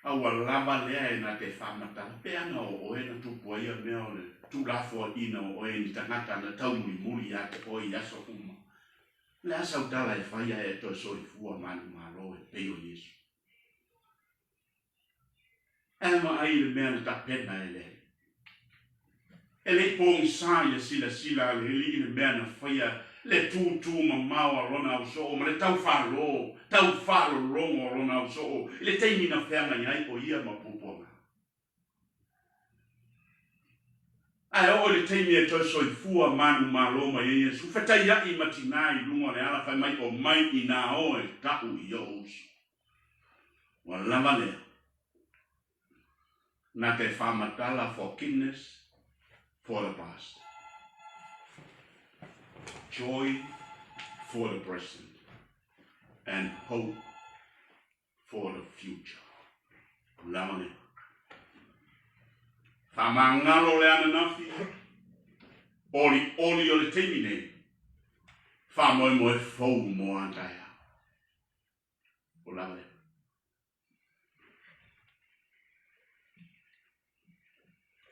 A ua lava lea e na te faamatala, pe ana o oe na tupu ai ia mea o le tuulafoaiina o oe i ni tagata na taumulimuli ia te oe i aso uma. O le a sau tala e fai ae e toe soifua manumalo e pei o Iesu? Ae vaai i le mea na tapena e le Alii. E le i pogisa i le silasila a le Alii le mea na faia le tūtū mamao a lona ausoo ma le taufalo, taufaalologo o lona ausoo i le taimi na feagai ai o ia ma puapuaga. Ae oo i le taimi e toe soifua manumalo mai ai Iesu, fetaiaʻi ma tinā i luga o le ala fai mai, Omai inā oe taʻu i oʻu uso. Ua lava lea. Na te faamatala forgiveness for the past. Joy for the present and hope for the future. Lava lea. Faamagalo le ananafi, olioli o le taimi nei, faamoemoe fou mo a taeao. O lava lea.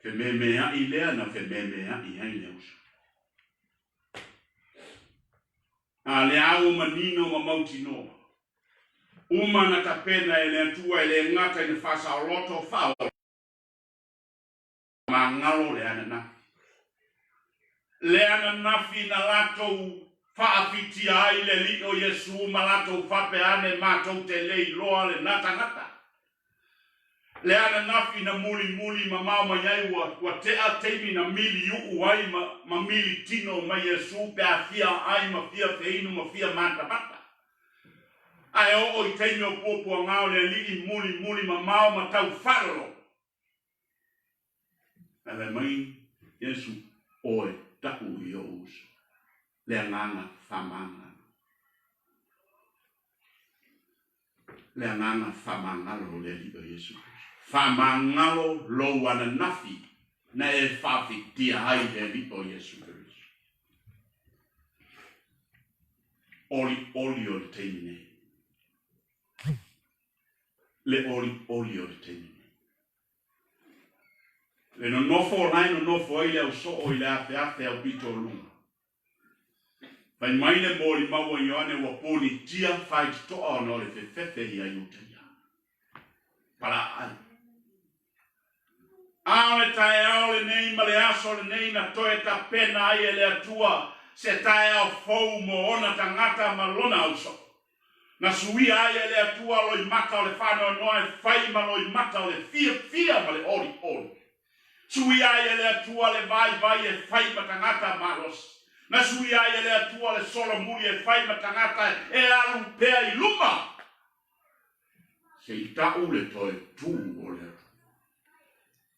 Fememeaʻi lea na fememeaʻi ai le uso. A le a ua manino ma mautinoa. Uma na tapena e le Atua e le gata ina faasaoloto faaola magalo le ananafi. Le ananafi na latou faafitia ai le Alii o Iesu ma latou faapea ane matou te le iloa lena tagata. Le ananafi na mulimuli mamao mai ai ua, ua tea taimi na miliuʻu ai ma, ma militino mai Iesu pe a fia ai ma fia feinu ma fia matamata. Ae oo i taimi o puapuaga o le alii mulimuli mamao ma tau faalolo. Ae fai mai Iesu, Oe ta'u i o'u uso, le agaga faamagalo. Le agaga faamagalo o le Alii o Iesu Keriso. Faamagalo lou ananafi na e faafetia ai le Alii o Iesu Keriso. Olioli o le taimi nei. Le olioli o le taimi nei. Le nonofo o lae nonofo ai le ausoo i le afeafe au pito o luga. Fai mai le molimau a Ioane ua ponitia faititoa ona o le fefefe ia Iutaia. Palaaai. A o le taeao lenei ma le aso lenei na toe tapena ai e le Atua se taeao fou mo ona tagata ma lona ausoo. Na suia ai e le Atua loimata o le faanoanoa e fai ma loimata o le fiafia ma le olioli. Suia ai e le Atua le vaivai e fai ma tagata malosi. Na suia ai e le Atua le solomuli e fai ma tagata e alu pea i luma. Se i ta'u le toe tū o le Atua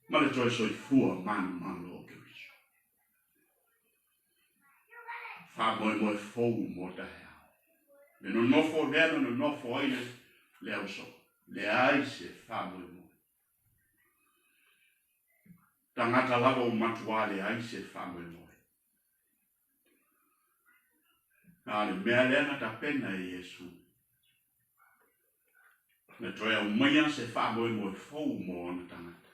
ma le toe soifua manumalo o Keriso. Faamoemoe fou mo taeao. Le nonofo lea na nonofo ai le, le ausoo. Leai se faamoemoe. Tagata lava ua matuā leai se faamoemoe. A o le mea lea na tapena e Iesu, na toe aumaia se faamoemoe fou mo ona tagata,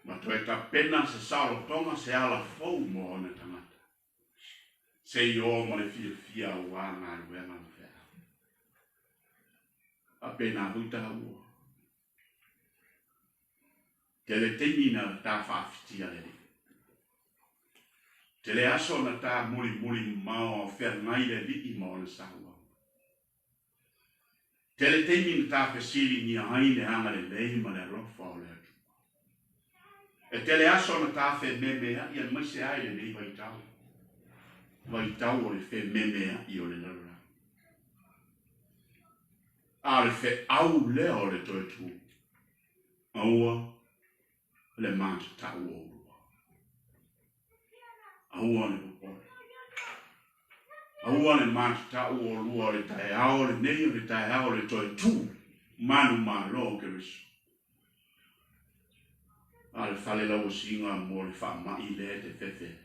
ma toe tapena se saolotoga, se ala fou mo ona tagata, se i ō ma le fiafia auā galuega ma feau. Faapena foi tāua. Tele taimi na ta faafitia le Alii. Tele aso na ta mulimuli mamao a o feagai le Alii ma ona sauaga. Tele taimi na ta fesiligia ai le agalelei ma le alofa o le Atua. E tele aso na ta fememea'i aemaise ai lenei vaitau, vaitau o le fememea'i o le lalolagi. A o le feau lea o le toe tu, aua le matatau oulua. Aua le popole. Aua le matatau oulua o le taeao lenei o le taeao o le toe tu manumalo o Keriso. A o le fale lauosiga mo le faamai lea e te fefe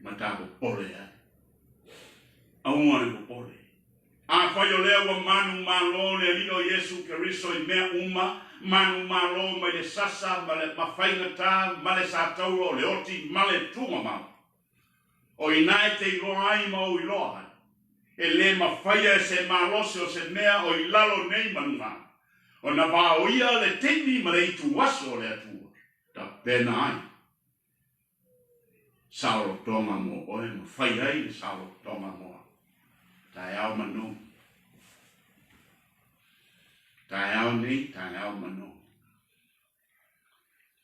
ma ta popole ai. Aua le popole. Afai o lea ua manumalo le Alii o Iesu Keriso i mea uma, manumalo mai le sasa ma le ma faigata ma le sataua o le oti ma le tugamau. O ina e te iloa ai ma ou iloa ai, e lē mafaia e se malosi o se mea o i lalo nei ma luga, ona vaoia le taimi ma le ituaso o le Atua, tapena ai saolotoga mo oe ma fai ai le saolotoga mo au. Taeao manogi. Taeao nei, taeao manogi.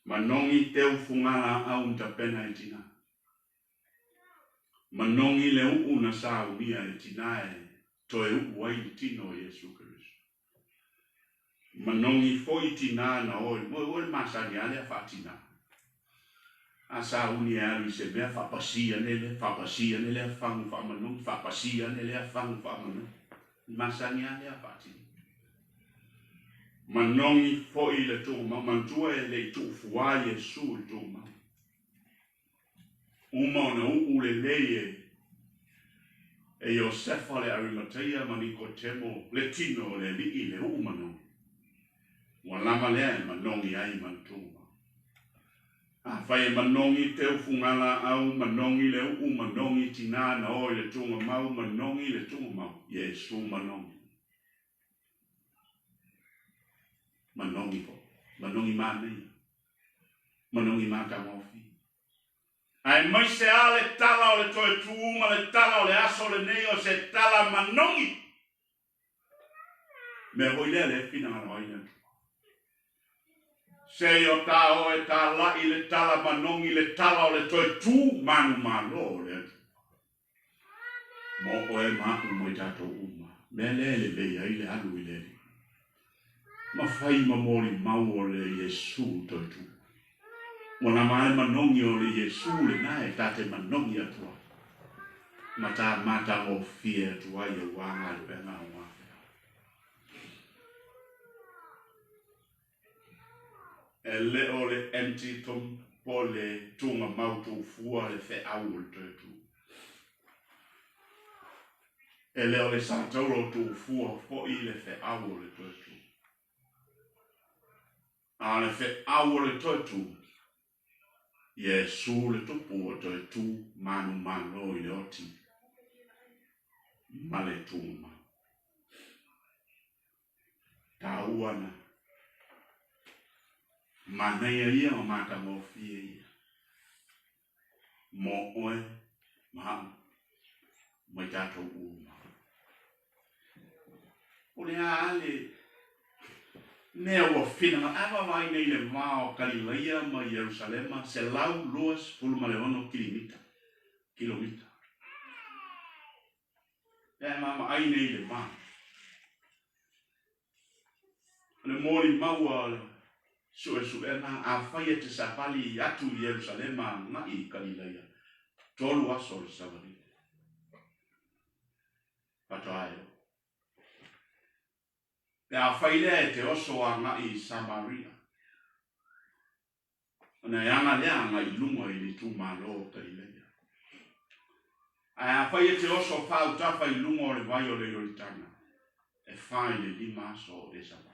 Manogi teu fugalaau na tapena e tina. Manogi le uu na saunia e tina e toe uu ai le tino o Iesu Keriso. Manogi foi tina na oe, moe oe le masani a lea faatina. A sauni e alu i se mea, faapasi ane lea, faapasi ane lea fagu faamanogi, faapasi ane lea fagu faamanogi. Masani a lea faatina. Manogi foi le tuumau, manatua e le i tuufua Iesu i le tuumau. Uma ona uu lelei e e Iosefa le Arimateia ma Nikotemo le tino o le alii le uu manogi. Ua lava lea e manogi ai ma le tuumau. Afai e manogi teu fugalaau, manogi le uu, manogi tinā na o i le tugamau, manogi le tugamau, Iesu manogi. Manogi foi. Manogi manaia. Manogi matagofie. Aemaise a le tala o le toe tu ma le tala o le aso lenei o se tala manogi. Mea foi lea le finagalo ai le Atua. Se i o tā oe tāla'i le tala manogi le tala o le toe tu manumalo o le Atua. Mo oe ma a'u ma i tatou uma. Mea lea e lelei ai le alu i le Alii. Ma fai ma molimau o le Iesu toe tu. Ua nama le manogi o le Iesu lena e ta te manogi atu ai. Ma ta matagofie atu ai auā galuega auā feau. E le o le empty tomb po o le tugamau tuufua le feau o le toe tu. E le o le satauro tuufua foi le feau o le toe tu. A o le feau o le toe tu, Iesu le tupu o toe tu manumalo i le oti ma le tugamau. Taua na. Manaia ia ma matagofie ia. Mo oe ma a'u ma i tatou uma. O le a le mea ua finagalo, a vaavaai nei i le va o Kalilaia ma Ierusalema, 126 kilimita, kilomita. Pe a vaavaai nei i le va. O le molimau a le suesuega, afai e te savali atu i Ierusalema agai i Kalilaia, 3 aso le savaliga. Faatoa e oo. Pe afai lea e te oso agai i Samaria, ona e aga lea agai i luga i le itumalo o Kalileia. Ae afai e te oso faautafa i luga o le vai o le Ioritana, e 4 i le 5 aso o e savali.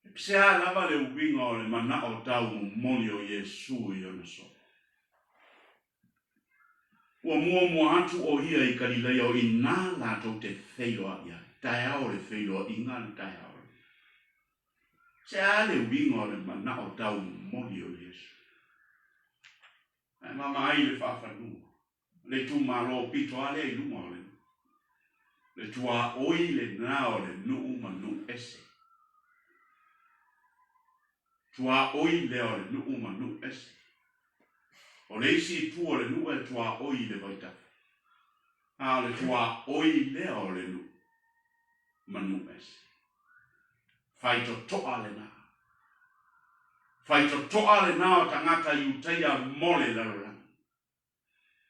E pesea lava le uiga o le manao taumomoli o Iesu i ona soo. Ua muamua atu ʻo ia i Kalilaia o inā lātou te feiloaʻi ai, taeao o le feiloaʻiga le taeao lena. Se a le uiga o le manaʻo taumomoli o Iesu? Ae vaavaai i le faafanua, le itumalo pito a lea i luga o le nuu. Le tuaoi lena o le nuu ma nuu ese. Tuaoi lea o le nuu ma nuu ese. O le isi itu o le nuu e tuaoi i le vaitafe, a o le tuaoi lea o le nuu ma nuu ese. Faitotoa lena. Faitotoa lena o tagata Iutaia mo le lalolagi.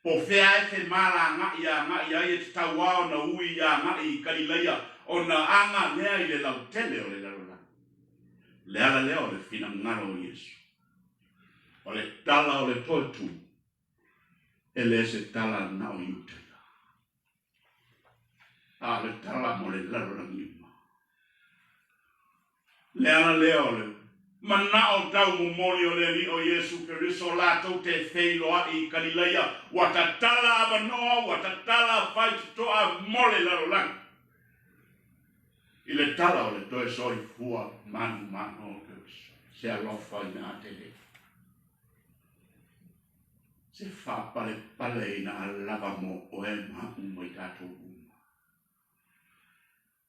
Po fea e femalagaʻi agaʻi ai e te tauā ona ui agaʻi i Kalilaia ona aga lea i le lautele o le lalolagi. Le ala lea o le finagalo o Iesu. O le tala o le toe tu, e le se tala na o Iutaia, a o le tala mo le lalolagi uma. Le ala lea o le manao taumomoli o le Alii o Iesu Keriso latou te feiloaʻi i Kalilaia, ua tatala avanoa, ua tatala faitotoa mo le lalolagi. I le tala o le toe soifua manumanu o Keriso, se alofa ina tele. Se faapalepale ina lava mo oe ma a'u ma i tatou uma.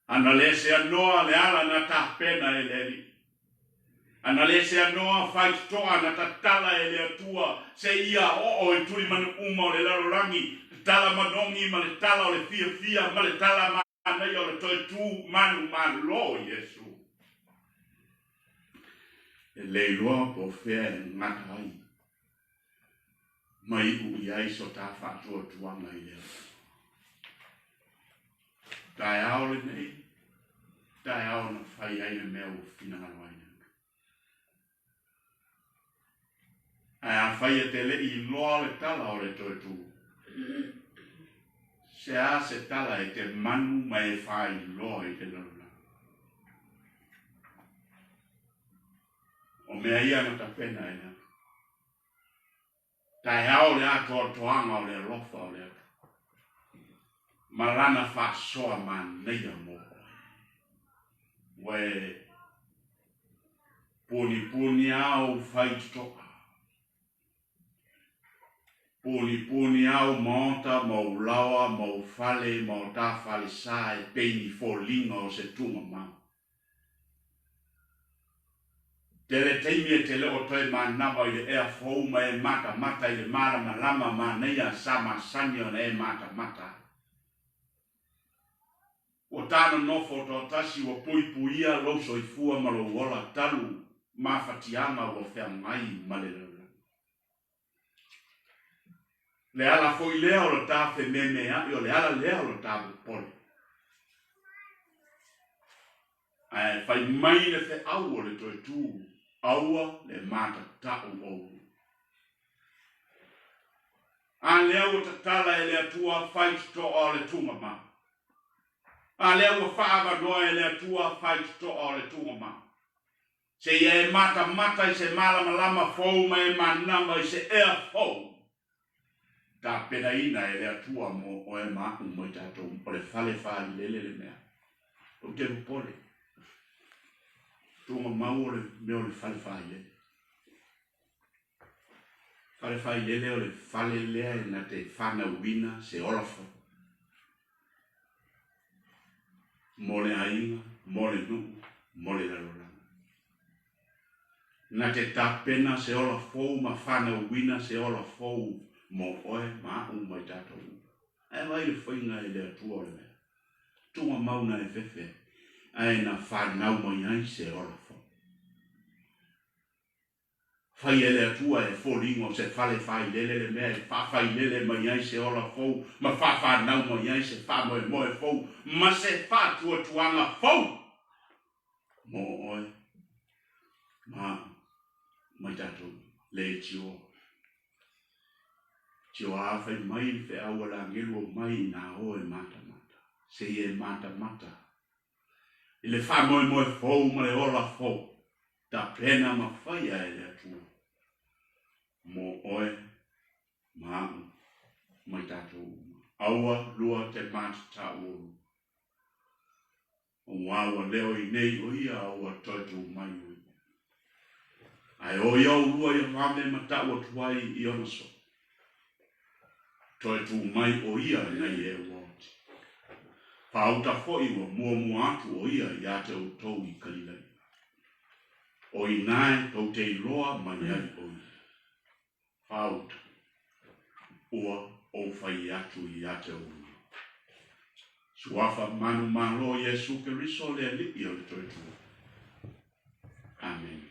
Ana le seanoa le ala na tapena e le Alii. Ana le seanoa faitotoa na tatala e le Atua seia oo i tulimanu uma o le lalolagi, le tala manogi ma le tala o le fiafia ma le tala manaia o le toe tu manumalo o Iesu. E le iloa po o fea e gata ai ma iu i ai so ta faatuatuaga i le Atua. Taeao lenei, taeao na fai ai le mea ua finagalo ai le Atua. Ae afai e te le i iloa le tala o le toe tu, se a se tala e te manu ma e faailoa i le lalolagi. O mea ia na tapena e le Atua. Taeao le atoatoaga o le alofa o le Atua ma lana faasoa manaia mo oe. Ua e punipuni a ou faitotoa, punipuni a ou maota ma ou laoa ma ou fale ma o ta falesa e pei ni foliga o se tugamau. Tele taimi e te le o toe manava i le ea fou ma e matamata i le malamalama manaia sa masani ona e matamata ai. Ua ta nonofo toatasi ua puipuia lou soifua ma lou ola talu mafatiaga ua feagai ma le lalolagi. Le ala foi lea o lo ta fememea'i, o le ala lea o lo ta popole. Ae fai mai le feau o le toe tu, aua le matata'u oulua. A lea ua tatala e le Atua faitotoa o le tugamau. A lea ua faaavanoa e le Atua faitotoa o le tugamau. Seia e matamata i se malamalama fou ma e manava i se ea fou. Tapenaina e le Atua mo oe ma aʻu ma i tatou o le fale failele le mea. Ou te popole. Tugamau o le mea o le fale failele. Fale failele o le fale lea e na te fanauina se ola fou. Mo le aiga, mo le nuu, mo le lalolagi. Na te tapena se ola fou ma fanauina se ola fou mo oe ma aʻu ma i tatou uma. Ae vaai le faiga e le Atua o le mea. Tugamau na e fefe ae na fanau mai ai se ola fou. Fai e le Atua e foliga o se fale failele le mea e faafailele mai ai se ola fou ma faafanau mai ai se faamoemoe fou ma se faatuatuaga fou mo oe ma aʻu ma i tatou leitioa. Tioa fai mai le feau a le agelu o mai inā o e matamata, seia e matamata i le faamoemoe fou ma le ola fou, tapena ma faia e le Atua mo oe ma aʻu ma i tatou uma. Aua lua te matatau olua. Auā ua leo i nei o ia a ua toe tū mai o ia. Ae o ia olua ia vave ma taʻu atu ai i ona soo. Toe tū mai o ia nai e ua oti. Faauta foi ua muamua atu o ia iā te outou i Kalilaia. O inā e tou te iloa mai ai o ia. Faauta, ua ou fai atu iā te olua. Suafa manumalo Iesu Keriso le Alii o le Toetua. Amene.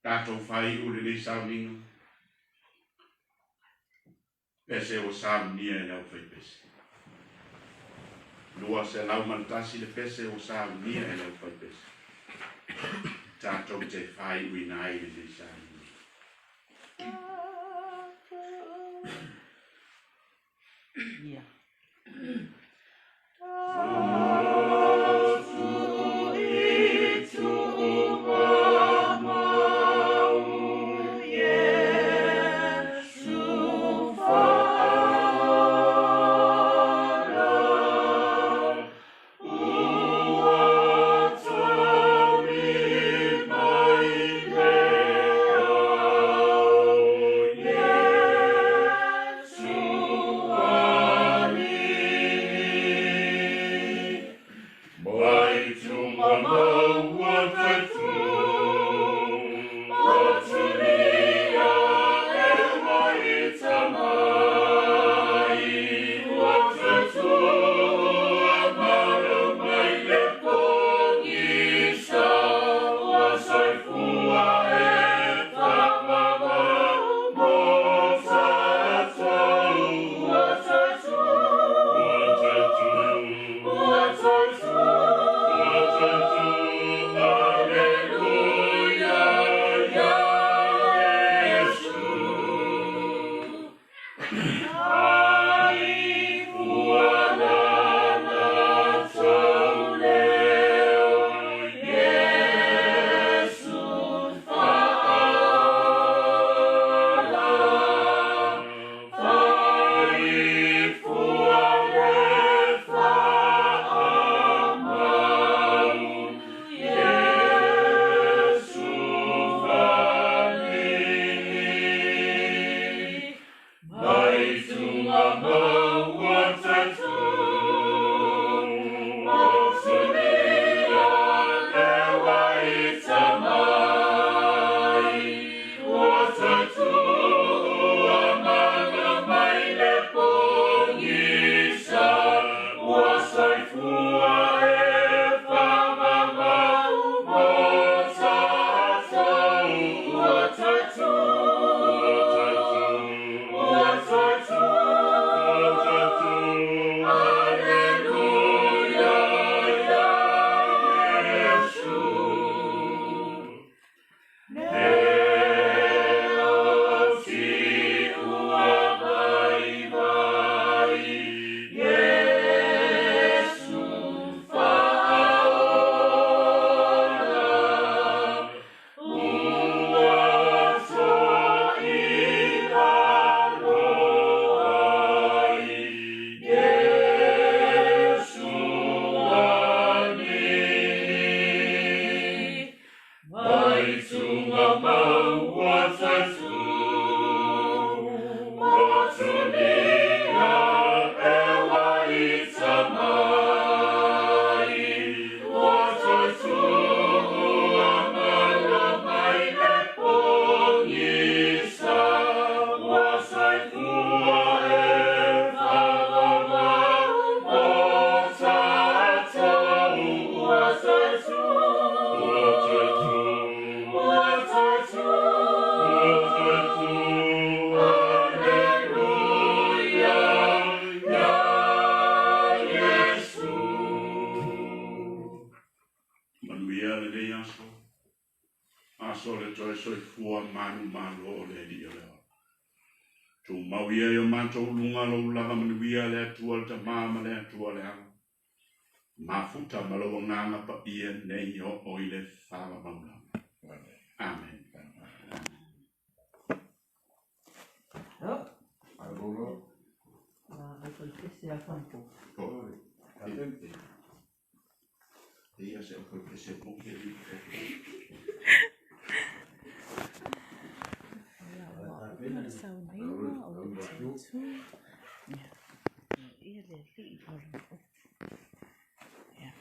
Tatou faaiu lenei sauniga. Pese ua saunia e le aufaipese. 201 le pese ua saunia e le aufaipese. Tatou te faaiuina ai lenei sauniga. Yeah. aso. Aso o le toe soifua manumalo o le Alii o le ola. Tumau ia i o matou luga lou lava manuia le Atua le Tama ma le Atua le Alo. Mafuta ma lou Agaga Paia nei e oo i le faavavau lava. Amen.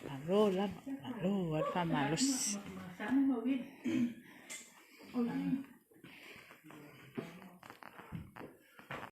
Malo lava, malo lava le faamalosi.